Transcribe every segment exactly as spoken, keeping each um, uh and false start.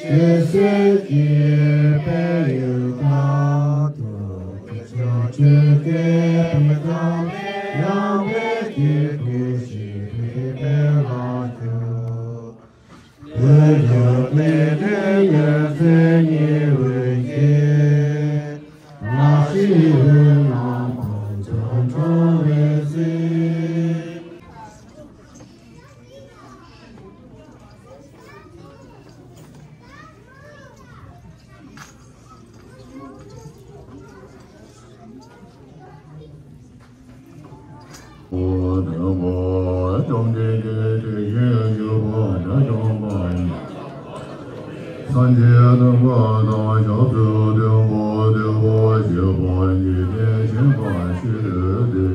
ཀྱི་སྲས་ཀྱི་དཔལ་ཡུལ་མཐའ་ཐུག་གི་ཕྱོགས་བཅུ་བསྐལ་པའི་གང་ལས་ཡངས་པའི་སྐྱེ་དགུའི་ཞིང་ཁམས་དཔལ་ལ་འགྱུར། བོད་ཀྱི་གནས་བརྟན་ཡར་སེང་གི་འོད་ཀྱིས། ལ་ཤི་འོད་རྣམས་ཕུན་ཚོགས་འཕྲོ་བའི་ཚེ། ཨོ་དང་པོ་བཅོམ་ལྡན་འདས་དེ་བཞིན་གཤེགས་པ་དགྲ་བཅོམ་པ་ཡི། སངས་རྒྱས་བསྟན་པ་དང་ཞབས་སུ་ལྡན་པ་ཐེག་པ་ཆོས་དཔལ་འཇིག་རྟེན་མཁྱེན་པ་ཆེ་སྟེ།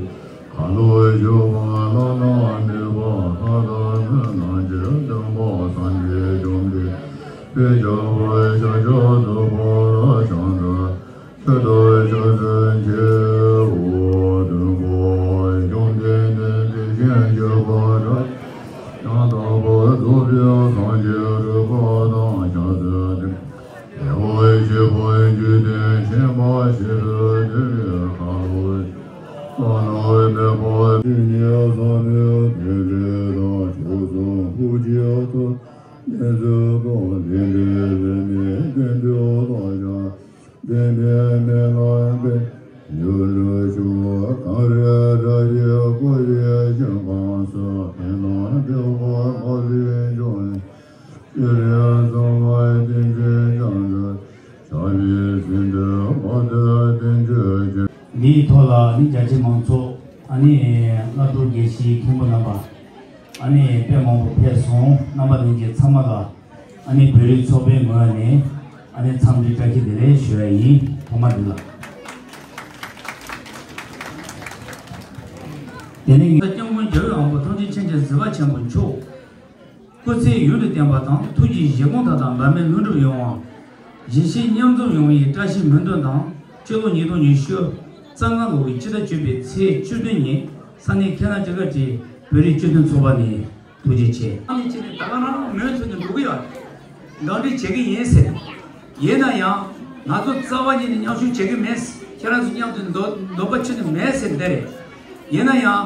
ཁ་ལོ་བཞུགས་པ་བླ་ན་མེད་པ་ལྷ་དང་མི་རྣམས་ཀྱི་སྟོན་པ་སངས་རྒྱས་བཅོམ་ལྡན་འདས་དཔལ་གྱུར་པ་ཤཱཀྱ་ཐུབ་པ་ལ་ཕྱག་འཚལ། ཁྱོད་དང་ཕྱག་འཚལ་ཆེ། ཨོ་དང་པོ་བཅོམ་ལྡན་འདས་དེ་བཞིན་གཤེགས་པ་དགྲ་ཡང་དག་པར་རྫོགས་པའི་སངས་རྒྱས་རོལ་པ་དང་ཕྱག་འཚལ་ཏེ། དེ་བ་ཞེས་པ་འཇིག་རྟེན་མཁྱེན་པ་ཆེ་སྟེ། དེ་ལས་ཁ་ལོ་བླ་ན་མེད་པ་དེ་ཉིད་བསམ་ཡས་ཏེ་ལས་དང་ཕྱོགས་བཅུ་ཕུག་གི་ཐོག་གནས་སུ་དགོངས་ཏེ་འདི་ལས་མི་ཀུན་ཏུ་བདག་ཀྱང་བདེན་པའི་མེ་ལྷ་འབེབས། ཡུལ་ལུ་ཞུགས་གངས་རི་བྲག་ཡིབ་བསྐོར་བའི་ཞིང་ཁམས་སུ་ཕན་དང་བདེ་བ་མ་ལུས་འབྱུང་། སྤྱན་རས་གཟིགས་དབང་བསྟན་འཛིན་རྒྱ་མཚོ། ཕྱག་གཡས་ཟིན་པའི་དཔལ་དུ་བསྟན་བཅོས་ཀྱི། འདིའི་ཐོག་ལ་ནི་རྒྱ་ཆེ་མང་ཚོགས་ཨ་ནི་བླ་སྤྲུལ་དགེ་བཤེས་མཁན་པོ་རྣམ་པ་ཨ་ནི་དཔེ་མང་པོ་ཕེབས་སོང་། རྣམ་པ་ལྷན་རྒྱས་ཚང་མ་ལ་ཨ་ནི་བོད་རིགས་ཚོགས་པའི་ངོས་ནས་ཨ་ནི་འཚམས་འདྲི་བཀྲ་ཤིས་བདེ་ལེགས་ཞུ་ཡ་ཡིན། ཐོག་མ་འདི་ལ། དེ་ནས་ངེད་སྐྱབས་མགོན་རྒྱལ་བའི་དབང་པོ་ཐུགས་རྗེ་ཆེན་གྱི་གཟིགས་པ་ཆེན་པོ་མཆོག་སྐུ་ཚེ་ཡུན་དུ་བརྟན་པ་དང་ཐུགས་ཀྱི་བཞེད་དགོངས་མཐའ་དག་འབད་མེད་ལྷུན་གྲུབ་ཡོང་བ། གཞིས་བྱེས་མཉམ་འཛོམས་ཡོང་བའི་བཀྲ་ཤིས་སྨོན་འདུན་དང་སྤྱི་ལོ་ཉིས་སྟོང་ཉི་ཤུ་རྩ་ལྔ་ལོ་ཡི་སྤྱི་ཟླ་བཅུ་པའི་ཚེས་བཅུ་བདུན་ཉིན་ས་གནས་ཁེ་ན་ཅི་ག་གི་བོད་རིགས་སྤྱི་མཐུན་ཚོགས་པ་ནས་ཐུགས་རྗེ་ཆེ། ཨ་ནི་ཅི་ནས་ད་ག་རང་མོས་མཐུན་དུ་འགྲོ་གི་ཡོད། འདང་འདྲི་བྱེད་ཀྱི་ཡིན་ཟེར། ཡིན་ན་ཡང་ང་ཚོ་རྩ་བ་ཉིད་ནས་མཉམ་ཞུགས་བྱེད་ཀྱི་མེད། ཁྱེད་རང་ཚོ་མཉམ་དུ་འདོད་འདོད་པ་ཁྱོན་ནས་མེད་ཟེར་འདི་རེད། ཡིན་ན་ཡང་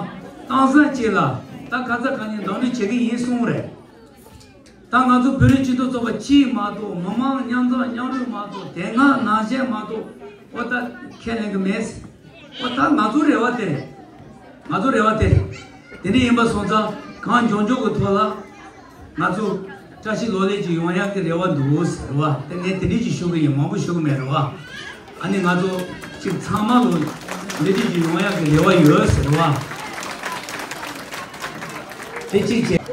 གཏམ་བཟང་གཅིག་ལ་ད་ཁ་ཚ་གང་ཉིད་འདང་འདྲི་བྱེད་ཀྱི་ཡིན་གསུངས་རེད། ད་ང་ཚོ་བོད་རིགས་སྤྱི་མཐུན་ཚོགས་པ་གཅིག་མ་གཏོགས་མི་མང་མཉམ་འཛོམས་མཉམ་རུབ་མ་གཏོགས་དེ་སྔ་ནང་བཞིན་མ་གཏོགས་ཨོ་ད་ཁས་ལེན་གྱི་མེད། ཨོ་ད་ང་ཚོ་རེ་བ་དེ་རེད། ང་ཚོ་རེ་བ་དེ་རེད། དེ་འདྲ་ཡིན་པ་སོང་ཙང་གང་མགྱོགས་མགྱོགས་ཀྱི་ཐོག་ལ་ང་ཚོ་བཀྲ་ཤིས་ལོ་ལེགས་ཅིག་ཡོང་ཡག་གི་རེ་བ་འདུག་ཟེར་བ་དེ་ངས་དེ་འདྲ་ཅིག་ཞུ་གི་ཡིན། མང་པོ་ཞུ་གི་མེད་རེད་བ། ཨ་ནི་ང་ཚོ་ཅིག་ཚང་མ་ལོ་ལེགས་ཅིག་ཅིག་ཡོང་ཡག་གི་རེ་བ་ཡོད་ཟེར་བ། དེ་གཅིག་བྱས།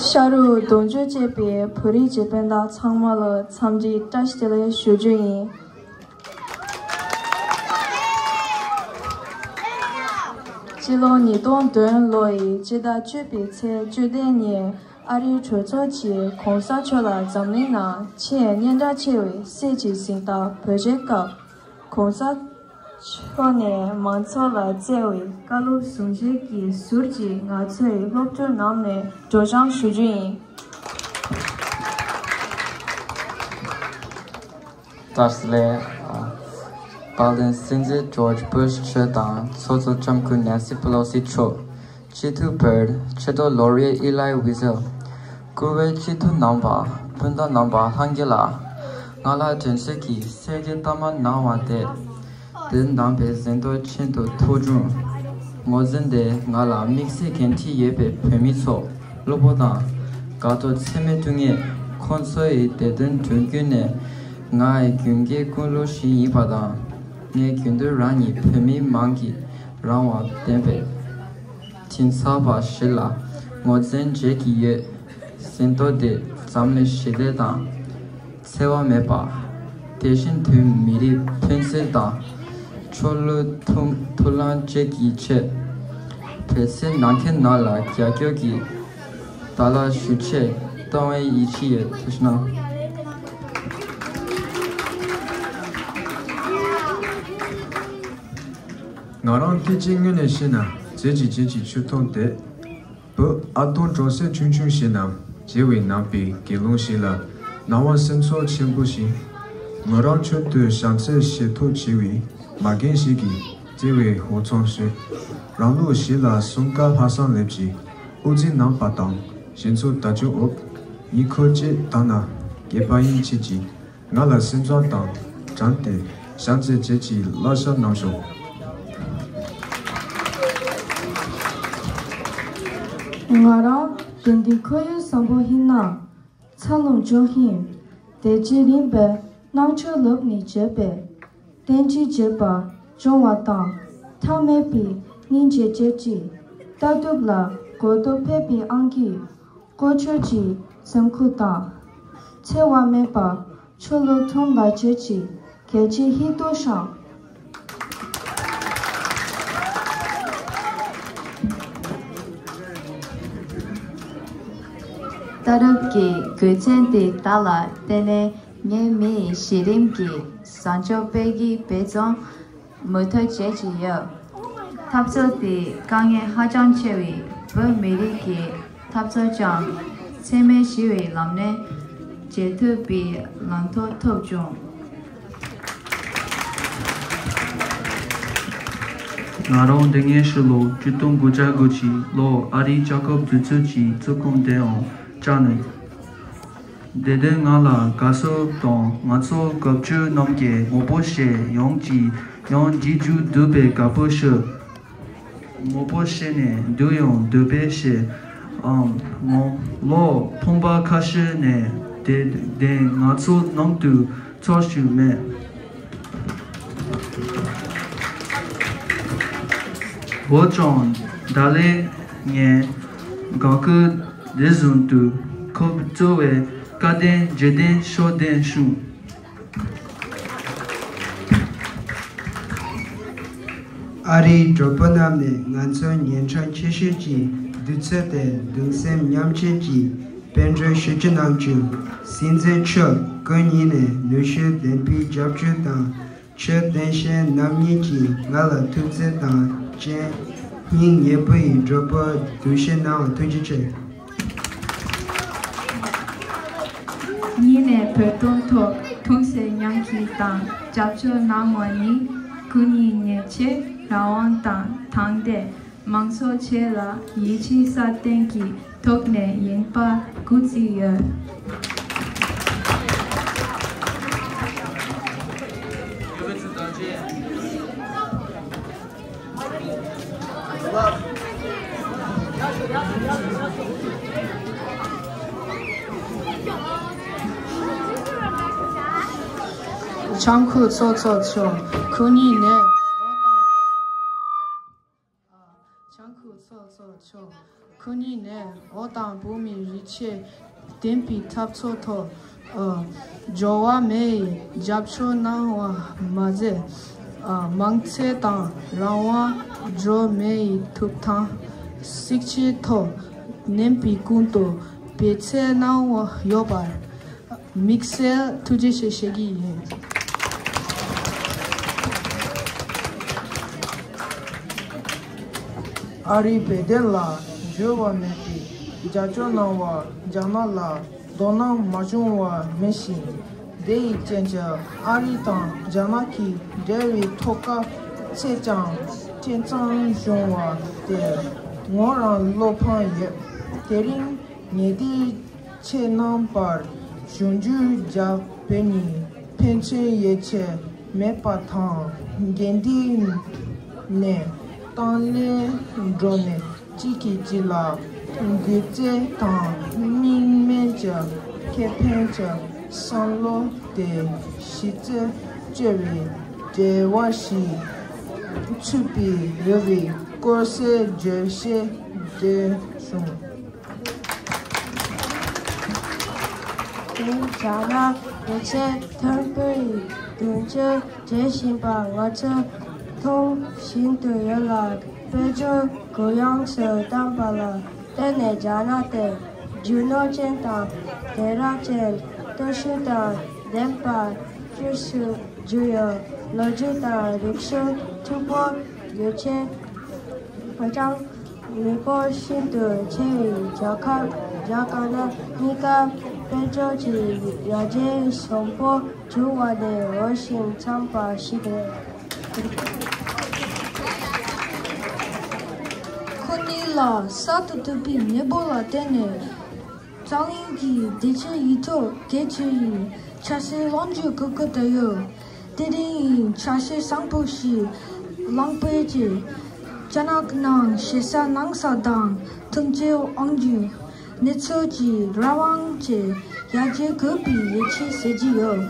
ཤ་རུས་གདུང་རྒྱུད་བཅས་པའི་བོད་རིགས་སྤྱི་དཔོན་དག་ཚང་མ་ལ་འཚམས་འདྲི་བཀྲ་ཤིས་བདེ་ལེགས་ཞུ་རྒྱུ་ཡིན། སྤྱི་ལོ་ཉིས་སྟོང་བདུན་ལོ་ཡི་སྤྱི་ཟླ་བཅུ་པའི་ཚེས་བཅུ་བདུན་ཉིན་ཨ་རིའི་གྲོས་ཚོགས་ཀྱིས་གོང་ས་མཆོག་ལ་འཛམ་གླིང་ནང་ཆེས་སྙན་གྲགས་ཆེ་བའི་སྲས་ཀྱི་གཟེངས་རྟགས་འབུལ་བཞེས་སྐབས། གོང་ས་མཆོག་ནས་མང་ཚོགས་ལ་བསྩལ་བའི་བཀའ་སློབ་གསུང་བཤད་ཀྱི་ཟུར་གྱིས་ང་ཚོའི་སློབ་ཕྲུག་རྣམས་ནས་སྒྲོག་སྦྱང་ཞུ་རྒྱུ་ཡིན། བཀྲ་ཤིས་བདེ་ལེགས། དཔལ་ལྡན་སྲིད་འཛིན་ཇོརྗ་བྷུཤ་མཆོག་དང་ཚོགས་གཙོ་ལྕམ་སྐུ་ནེན་སི་པེ་ལོ་སི་མཆོག་སྤྱི་འཐུས་བོད་ཕྱི་དྲོ་ལོ་རི་ཨི་ལའི་ཝི་ཟེལ། བཀུར་འོས་སྤྱི་འཐུས་རྣམ་པ། སྤུན་ཟླ་རྣམ་པ་ལྷན་རྒྱས་ལ། ང་ལ་དྲིན་གཟོ་གི་སེར་སྐྱའི་གཏའ་མ་གནང་བ་དེ། དོན་དམ་པའི་གཟེངས་རྟགས་ཤིན་ཏུ་ཐུགས་ཆུང་། ངོས་འཛིན་དེ་ང་ལ་དམིགས་བསལ་འགན་འཁྲི་ཡོད་པའི་བོད་མི་ཚོ་གློ་བུར་དང་དགའ་སྤྲོ་ཚད་མེད་སྐྱེ་ངེས། ཁོང་ཚོ་ཡི་བདེ་དོན་སྒྲུབ་རྒྱུ་ནི་ངའི་དགུན་ཁའི་ཀུན་སློང་ཞིག་ཡིན་པ་དང་། ངས་རྒྱུན་དུ་རང་ཉིད་བོད་མི་མང་གི་རང་དབང་ལྡན་པའི་མགྲིན་ཚབ་པ་ཞིག་ལ་ངོས་འཛིན་བྱེད་ཀྱི་ཡོད། གཟེངས་རྟགས་དེ་འཛམ་གླིང་ཞི་བདེ་དང་ འཚེ་བ་མེད་པ། དེ་བཞིན་དུ་མི་རིགས་ཕན་སེལ་དང་། ཆོས་ལུགས་མཐུན་མཐུན་ལམ་བཅས་ཀྱི་ཆེད། དོལ་རྩེད་ནང་ཁུལ་ནང་ལ་རྒྱབ་སྐྱོར་གྱི་དར་ལག་ཞུ་ཆེད་བཏང་བའི་ཡིད་ཆེས་ཡོད། ཐུགས་རྗེ་གནང་། ང་རང་སྐད་ཆ་དངོས་ནས་བཤད་ན། རྫས་ཀྱི་རྗེས་ཀྱི་ཆུ་འཐུང་སྟེ། བུ་ཨ་སྟོང་གྲོང་གསེབ་ཆུང་ཆུང་ཞིག་ནམ་བྱེ་བའི་ནང་པའི་དགེ་སློང་ཞིག་ལ། ནང་པ་སེམས་ཚོར་ཆེན་པོ་ཞིག་ངོས་རང་ཆེད་དུ་བྱམས་བརྩེ་ཞེ་ཐོག་ཆེ་བའི་མ་རྒན་ཞིག་གིས་བརྩེ་བའི་འོ་ཚང་ཞིག་རང་ལུགས་ཞིག་ལ་གསུམ་ཀ་ལྷག་བསམ་ལེབ་ཀྱི་དབུ་འཛིན་གནང་པ་དང་། གཞན་ཚོ་བདག་སྐྱོང་འོག་ཉིན་ཁོ་ཅེས་དང་ན་སྐྱེས་པ་ཡིན་ཆེད་ཀྱི། ང་ལ་སེམས་ཚོར་དང་དྲངས་ཏེ་བྱམས་བརྩེ་བཅས་ཀྱི་བསླབ་བྱ་གནང་ཤོག་ང་རང་དགེ་འདུན་ཁོར་ཡུག་བཟང་པོ་ཧིན་ན། ཚ་ལུང་ཅུང་ཧིན། དེ་རྗེས་རིམ་པས་སྣང་ཆོས་ལུགས་ནས་བརྗོད་པའི། བསྟན་བཅོས་བརྗོད་པ་སྦྱོང་བ་དང་། ཐ་མལ་པའི་སྙིང་རྗེ་བཅས་ཀྱི། ལྟ་གྲུབ་ལ་གོ་རྟོགས་འཕེལ་བའི་ཨང་ཀི། གོ་ཆོད་ཀྱི་སེམས་ཁུར་དང་། འཚེ་བ་མེད་པ་ཆོས་ལུགས་མཐུན་ལ་བྱེད་ཀྱི་གལ་ཆེ་ཧི་ཏོ་ཤང་། ལྟ་གྲུབ་ཀྱི་དགོས་ཚན་དེ་དག་ལ་བརྟེན་ནས་ངའི་མིའི་གཞི་རིམ་གྱི་བཟང་སྤྱོད་སྤེལ་གྱི་དཔེ་མཚོན། མུ་མཐུད་བྱེད་ཀྱི་ཡོད། འཐབ་རྩོད་དེ་དཀའ་ངལ་ཧ་ཅང་ཆེ་བའི་བོད་མི་རིགས་ཀྱི་འཐབ་རྩོད་ཀྱང་འཚེ་མེད་ཞི་བའི་ལམ་ནས་བྱེད་ཐུབ་པའི་ལམ་ཐོག་ཐུག་བྱུང་། ང་རང་འདི་ངའི་ཕྱི་ལོ་ཆིག་སྟོང་དགུ་བརྒྱ་དགུ་ཅིག་ལོ་ཨ་རིའི་རྒྱལ་ཁབ་དུས་ཚོད་ཀྱི་ཚུལ་ཁུངས་དེའང་བཅར་ནས། དེ་དོན་ང་ལ་དགའ་བསུ་དང་ང་ཚོ་སྐབས་བཅུ་རྣམས་ཀྱིས་མང་པོ་ཞིག་ཡང་གཅིག་ཡང་གཅིག་རྒྱུགས་འདུག་པའི་དགའ་པོ་ཞུ། མང་པོ་ཞིག་ནས་འདུག་ཡང་འདུག་པས་ཞེས་ཨང་ངོ་ལོ་ཕོངས་པ་ཁ་ཤས་ནས་དེ་དེ་ང་ཚོ་ནང་དུ་ཚོར་ཞུ་མེད། འོན་ཀྱང་ད་ལན་ངས་གང་སྐུ་དེ་བཟུང་དུ་ཁོ་གཙོ་བའི་བཀའ་བསྟན་འཇིག་རྟེན་ཕྱོགས་བསྟན་བྱུང་། ཨ་རིའི་གྲོགས་པོ་རྣམས་ནས་ང་ཚོའི་ཉིན་གྲངས་ཆེ་ཤོས་ཀྱི་དུས་ཚོད་དེ་གདུང་སེམས་མཉམ་སྐྱེད་ཀྱི་དཔལ་འབྱོར་ཞུ་རྒྱུ་གནང་བྱུང་། སྲིད་འཛིན་མཆོག་སྐུ་ཉིད་ནས་ནུས་ཤུགས་ལྡན་པའི་རྒྱབ་སྐྱོར་དང་། ཆོས་དད་ཞན་རྣམ་གཉིས་ཀྱིས་ང་ལ་ཐུགས་བརྩེ་དང་། སྤྱན་སྙིང་ཉེ་པོ་ཡི་གྲོགས་པོ་འདུ་ཤེས་གནང་བ་ཐུགས་རྗེ་ཆེ། ཉིད་ནས་བོད་དོན་ཐོག་དུང་སེམས་མཉམ་སྐྱེད་དང་རྒྱབ་སྐྱོར་གནང་བ་ནི་སྐུ་ཉིད་ཉེ་ཆེ་རང་དབང་དང་དང་འདོད། མང་ཚོགས་བཅས་ལ་ཡིད་ཆེས་སྲ་བརྟན་གྱི་ཐོག་ནས་ཡིན་པ་སྐུ་རྩིས་ཡོད། ལྕམ་སྐུ་ཚོགས་གཙོ་མཆོག་ཁུ་ཉིན་ནས། ལྕམ་སྐུ་ཚོགས་གཙོ་མཆོག་ཁུ་ཉིན་ནས་འོ་དང་བོད་མི་རིགས་ཆེད་བདེན་པའི་འཐབ་རྩོད་ཐོག་འགྱུར་བ་མེད་པའི་རྒྱབ་སྐྱོར་གནང་བ་མ་ཟད། མང་གཙོ་དང་རང་དབང་འགྱུར་མེད་པའི་ཐོབ་ཐང་སྲིད་ཇུས་ཐོག་ནན་པའི་ཁོང་དུ་སྤེལ་གནང་བ་ཡོད་པར། དམིགས་བསལ་ཐུགས་རྗེ་ཆེ་ཞུ་གི་ཡིན། ཨ་རིའི་བོད་དོན་ལ་འགྱུར་བ་མེད་པའི་རྒྱབ་སྐྱོར་གནང་བར་རྒྱ་ནག་ལ་དོ་སྣང་མ་བྱུང་བ་མིན་ཞིང་། དེ་ཡི་རྐྱེན་གྱིས་ཨ་རི་དང་རྒྱ་ནག་གི་འབྲེལ་བའི་ཐོག་དཀའ་ཚེགས་ཀྱང་ཇེ་ཚང་བྱུང་བ་དེར་ངོས་རང་བློ་ཕམ་ཡོད། དེ་རིང་ངས་འདི། ཁྱེད་རྣམ་པར་ཞུ་རྒྱུའི་རྒྱབ་བོད་ནི་ཕན་ཚུན་ཡིད་ཆེས་མེད་པ་དང་། འགལ་ཟླའི་གནས་སྟངས་ལས་འགྲོ་ནས་གཅིག་གིས་གཅིག་ལ་གུས་བརྩི་དང་། གཉིས་སྨན་གྱི་ཁེ་ཕན་གྱི་བསམ་བློ་དེ་གཞི་རྩར་བཅོལ་བའི་འབྲེལ་བ་ཞིག་ཚུད་པའི་རེ་བའི་སྐོར་གསལ་བརྗོད་ཞུ་འདོད་བྱུང་། དེ་ རྒྱ་ནག་ཡུལ་ཆེན་ཐོན་པའི་དུས་ཚོད་བརྗེད་བཞིན་པ་ང་ཚོས་མཐོང་བཞིན་དུ་ཡོད་ལ། དཔལ་འབྱོར་གུ་ཡངས་སུ་བཏང་པ་ལ་བརྟེན་ནས་རྒྱ་ནག་དེ་རྒྱུ་ནོར་ཅན་དང་དེང་རབས་ཅན་སྟོབས་ཤུགས་དང་ལྡན་པ་བཅོས་སུ་བསྒྱུར་ཡོད། ལོ་རྒྱུས་དང་རིག་གཞུང་མཐུན་པོ་ཡོད་ཅེས་ཧ་ཅང་མི་སྤོ་ཤིན་ཏུ་ཆེ་བའི་རྒྱལ་ཁབ་རྒྱ་དཀར་ནག་གཉིས་ཀ་དཔལ་འབྱོར་གྱི་ཡར་རྒྱས་བཟང་པོ་བྱུང་བ་ནི་འོས་ཤིང་འཚམས་པ་ཞིག་རེད། ཁོ་གཉིས་ལ་གསར་དུ་ཐོབ་པའི་མེས་པོ་ལ་བརྟེན་ནས། འཛམ་གླིང་གི་བདེ་སྐྱིད་ཡིག་ཐོག་གལ་ཆེ་བའི་ཆབ་སྲིད་ལོངས་སྤྱོད་གོ་སྐབས་དེ་ཡོད། དེ་རིང་ཆབ་སྲིད་བཟང་པོ་ཞིག་བླངས་པའི་རྗེས། རྒྱ་ནག་ནང་ཞེ་ས་ནང་ས་དང་ཐུམ་ཆེ་དབང་སྒྱུར། གནས་ཚུལ་གྱི་རང་དབང་བཅས་ཡར་རྒྱས་དགོས་པའི་ཡིད་ཆེས་ཟེར་གྱི་ཡོད།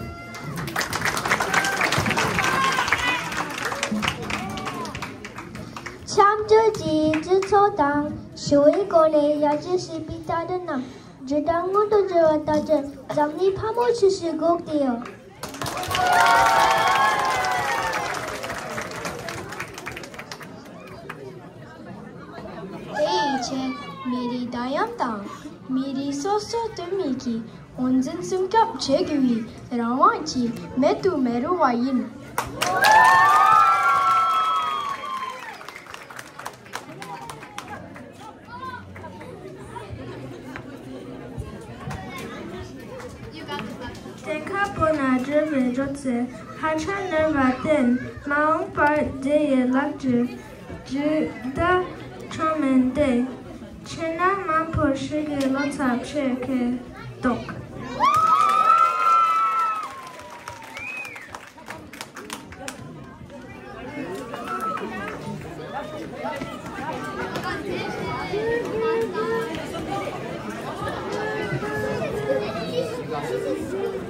འཆམ་མཐུན་གྱི་སྤྱི་ཚོགས་དང་ཞི་བའི་སྒོ་ནས་ཡར་རྒྱས་བྱེད་པའི་རྩ་དོན་རྣམས། ཇི་ལྟར་སྔོན་དུ་འགྲོ་བ་ལྟར་གྱི་འཛམ་གླིང་ཕལ་མོ་ཆེ་ཞིག་འགོག་སྟེ་ཡོད། དེའི་ཆེད་མི་རིགས་འདྲ་མཉམ་དང་མི་རིགས་སོ་སོ་སྟོད་སྨད་ཀྱི་དབང་འཛིན་སྲུང་སྐྱོབ་བྱེད་དགོས་པའི་རང་དབང་གིས་མེད་དུ་མི་རུང་བ་ཡིན། གཏན་འཁེལ་པོ་ན་འགྲོ་བའི་འགྲོ་ཚེ་ཧ་ཅང་ནོར་བ་བརྟེན་མ་འོངས་པར་དེ་ཡི་ལག་ཏུ་རྒྱུ་ད་ཁྲོམ་མིན་ཏེ། ཁྱེད་རྣམ་མང་པོ་ཞིག་གི་བློ་འཚབ་ཆེ་གེ་འདུག་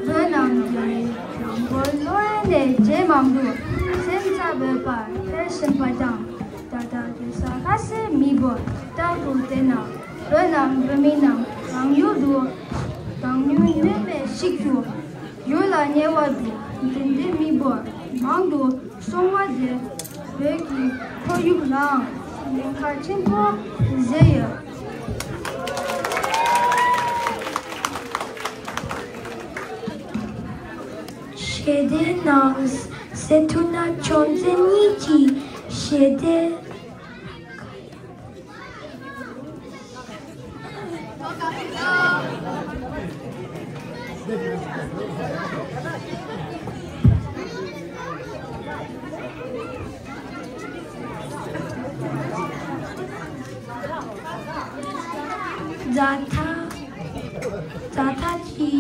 བོད་ནང་གི་དང་པོ་ལོ་ཡན་ནས་རྗེས་མང་དུ་སེམས་འཚབ་འོས་པར་ཕེབས་བཞིན་པ་དང་། ད་ལྟ་གེ་སར་ཁ་སའི་མི་བོད་ལྟ་བུ་དེ་ན་བོད་ནང་བོད་མི་རྣམས་རང་ཡུལ་དུ་གང་ཡུལ་གནོད་མེད་ཞིག་ཏུ་ཡུལ་ལ་ཉེ་བ་དུ་འཛིན་དེ་མི་བོད་མང་དུ་སོང་བ་དེ་བོད་ཀྱི་ཁོར་ཡུག་ལའང་ཉེན་ཁ་ཆེན་པོ་བཟོས་ཡོད། ཞི་བདེ་ནང་སེ་ཐུ་ན་ཆོས་འཛིན་གཉིས་ཀྱི་ཞི་བདེ། རྫ་ཐ། རྫ་ཐ་གི།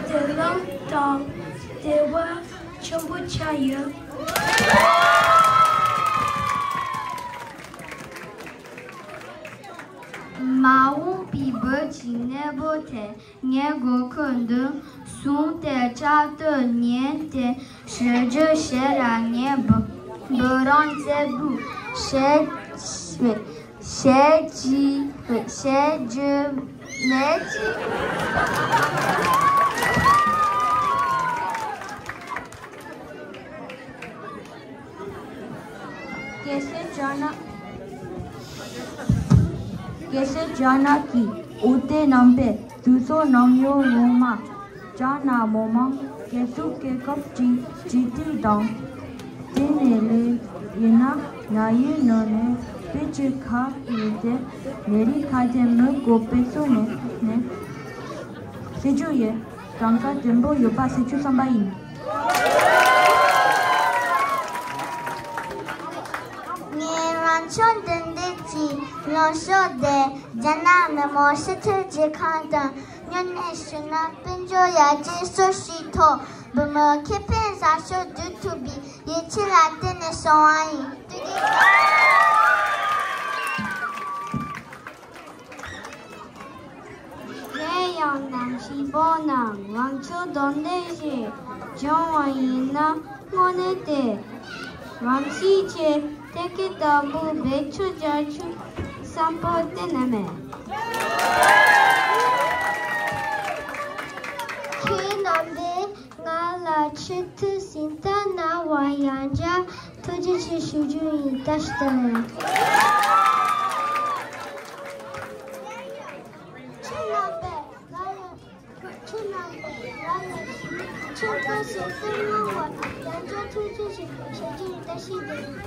དེ་ལ་དང་བདེ་བ་ཆེན་པོ་ཆགས་ཡོད། མ་འོངས་པའི་བོད་ཀྱི་གནས་བབ་ཐད་ངས་དགོས་མཁོ་འདུག་གསུངས་ཏེ། བཅའ་དོན་ཉན་ཏེ་ཞུ་རྒྱུ་ཞེ་ར་ངས་འབུ་འབུ་རང་རྩེ་བུ་ཞེ་ཞེ་ཅི་ཞེ་རྒྱུ་མེད་ཅི། གལ་སྲིད་རྒྱ་ནག་གལ་སྲིད་རྒྱ་ནག་གི་འོས་བསྡུ་རྣམ་པའི་དུས་ཚོད་ནམ་ཡོང་ཡོང་མ། རྒྱ་ནག་མི་མང་སྒེར་ཚུགས་རྒྱལ་ཁབ་ཀྱི་སྤྱི་འཐུས་དང་། དེ་ནས་ལས་ཡིན་ན་ན་ཡོད་ནང་ནས་དཔེ་ཆ་ཁག་ཡོད་དེ་ལས་རིགས་ཁག་དེ་མི་དགོས་པའི་ཚོ་ནས་ནས་སྲིད་ཇུས་ཡོད། གྲངས་ཀ་བདེན་པོ་ཡོད་པ་ཟེར་རྒྱུ་བསམ་པ་ཡིན། ངས་རང་སྐྱོང་ལྡན་འདས་ཀྱི་ལངས་ཕྱོགས་དེ་རྒྱ་ནག་མི་དམངས་སྤྱི་མཐུན་རྒྱལ་ཁབ་དང་མཉམ་གནས་བྱུང་ན་དཔལ་འབྱོར་ཡར་རྒྱས་སོགས་ཀྱི་ཐོག་བོད་མིའི་ཁེ་ཕན་བཟང་ཕྱོགས་བསྡུ་ཐུབ་པའི་ཡིད་ཆེས་ལ་བརྟེན་ནས་བྱུང་བ་ཡིན། ཐུགས་རྗེ་ཆེ། ནང་བཞིན་བོད་ནང་དབང་ཆ་དོན་ལྡན་ཞིག་བྱུང་བ་ཡིན་ན། དངོས་གནས་དེ་རང་སྲིད་ཀྱི་ཐད་ཀའི་བདག་པོ་བེད་སྤྱོད་བྱ་རྒྱུའི་བསམ་པ་གཏན་ནས་མེད། ཁྱེད་རྣམ་པས་ང་ལ་ཆེད་དུ་གཟེངས་རྟགས་གནང་བར་ཡང་བསྐྱར་ཐུགས་རྗེ་ཆེ་ཞུ་རྒྱུ་ཡིན། བཀྲ་ཤིས་བདེ་ལེགས། ཁྱེད་རྣམ་པས་ང་ལ། ཁྱེད་རྣམ་པས་ང་ལ་ཆེད་དུ་གཟེངས་རྟགས་གནང་བར་ཡང་བསྐྱར་ཐུགས་རྗེ་ཆེ་ཞུ་རྒྱུ་ཡིན། བཀྲ་ཤིས་བདེ་ལེགས།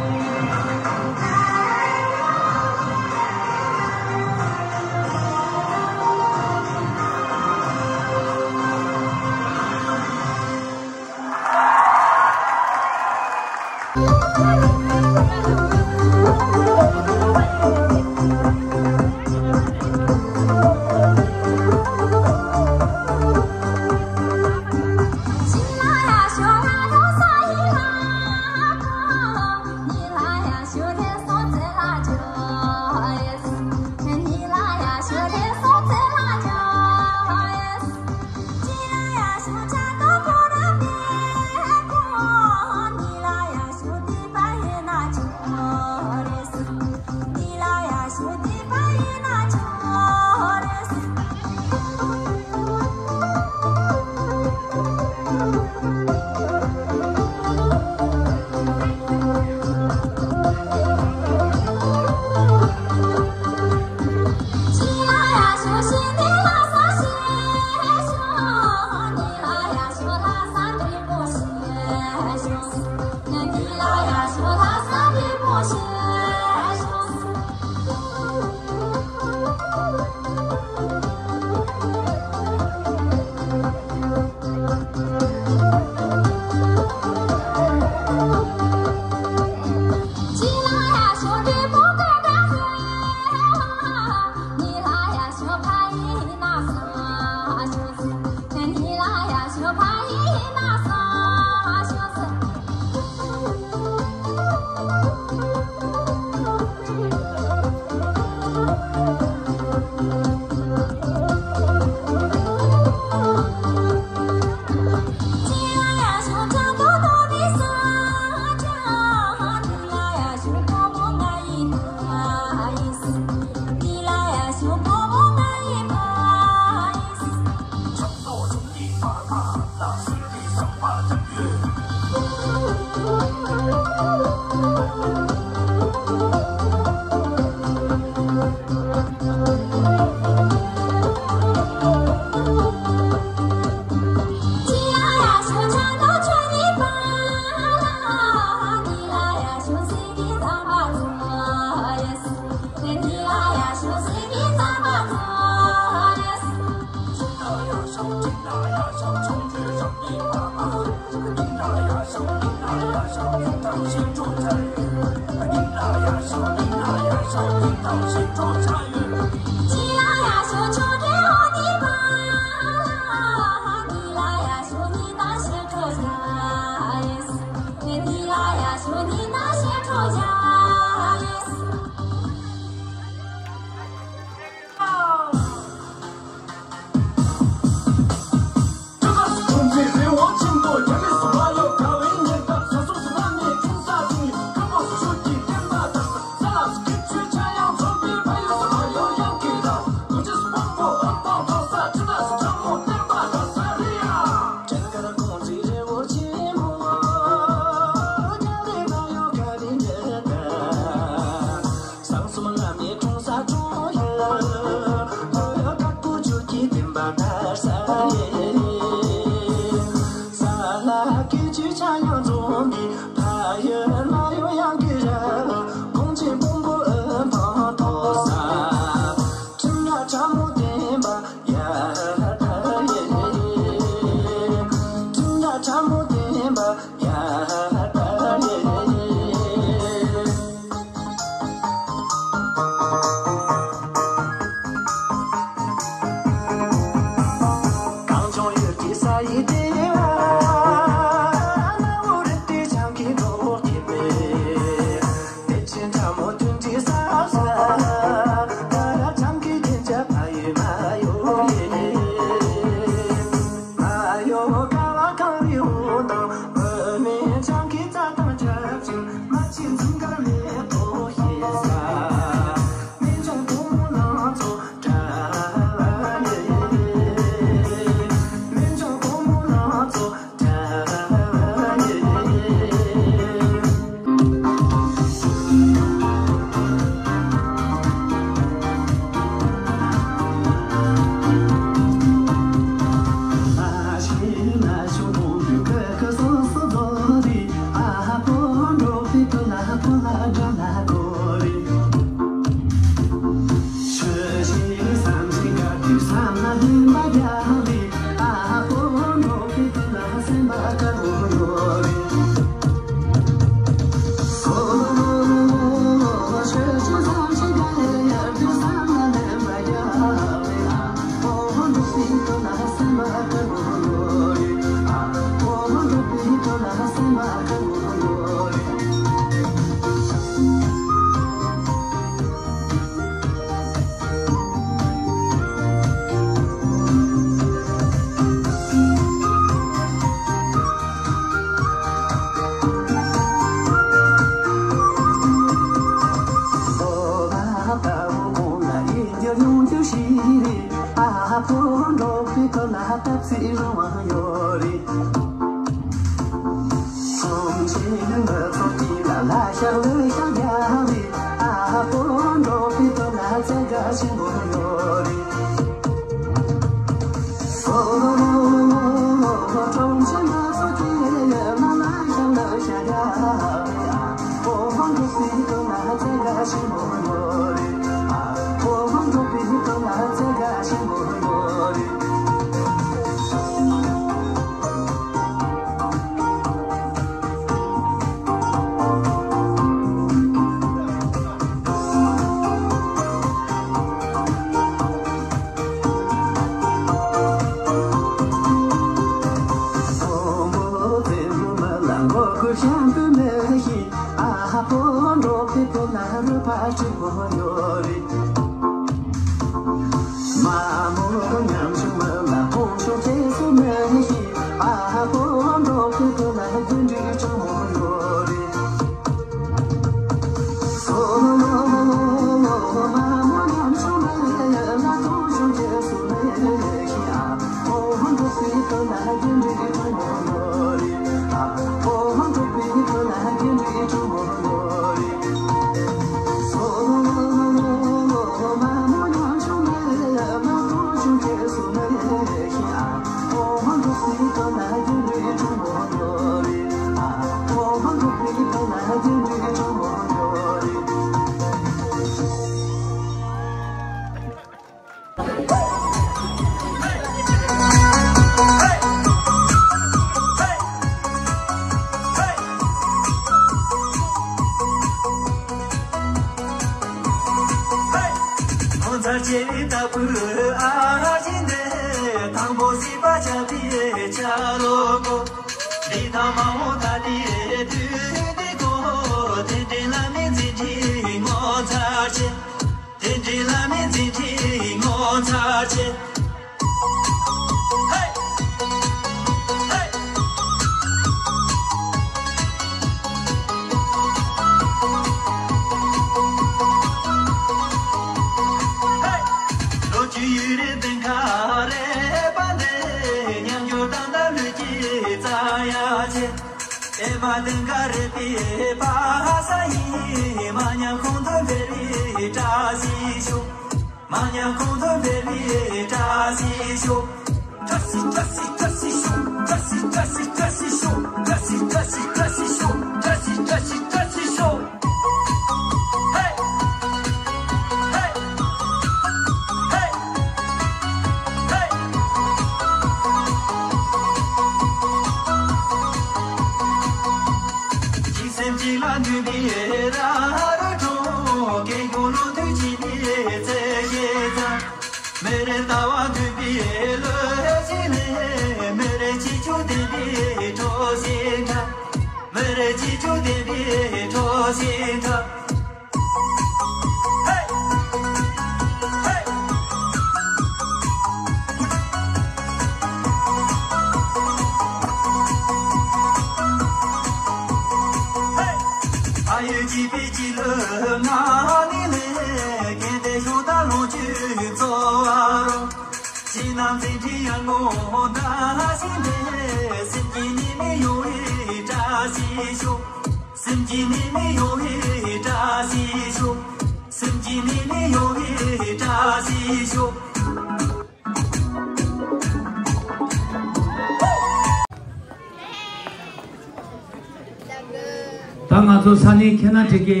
ད་ང་ཚོ་ས་གནས་ཁེ་ན་ཊི་ཀའི་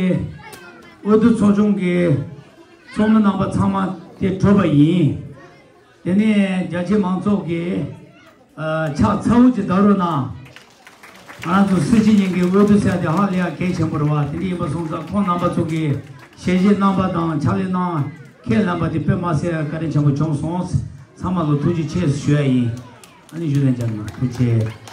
འོས་བསྡུ་ཚོགས་ཆུང་གི་ཚོགས་མི་རྣམ་པ་ཚང་མ་དེ་གྲོལ་བ་ཡིན། དེ་ནས་རྒྱ་ཆེ་མང་ཚོགས་ཀྱིས་ཨ་ཕྱག་ཚ་བོ་ཅིག་བརྡབ་རོགས་གནང་། ང་ཚོ་སྲིད་སྤྱི་གཉིས་ཀྱི་འོས་བསྡུ་ཟེར་དེ་ཧ་ལས་ཡ་གལ་ཆེན་པོ་རེད་བ། དེ་འདྲ་ཡིན་པ་སོང་ཙང་ཁོང་རྣམ་པ་ཚོ་གིས་ཞལ་བཞེས་གནང་པ་དང་ཕྱག་ལས་གནང་ཁས་ལེན་པ་དེ་དཔེ་མ་སྲིད་ཡ་བཀའ་དྲིན་ཆེན་པོ་བྱུང་སོང་། ཚང་མ་ལ་ཐུགས་རྗེ་ཆེ་ཞུ་ཡ་ཡིན། ཨ་ནི་ཞུ་ལན་བྱ་ན་ཐུགས་རྗེ་ཆེ།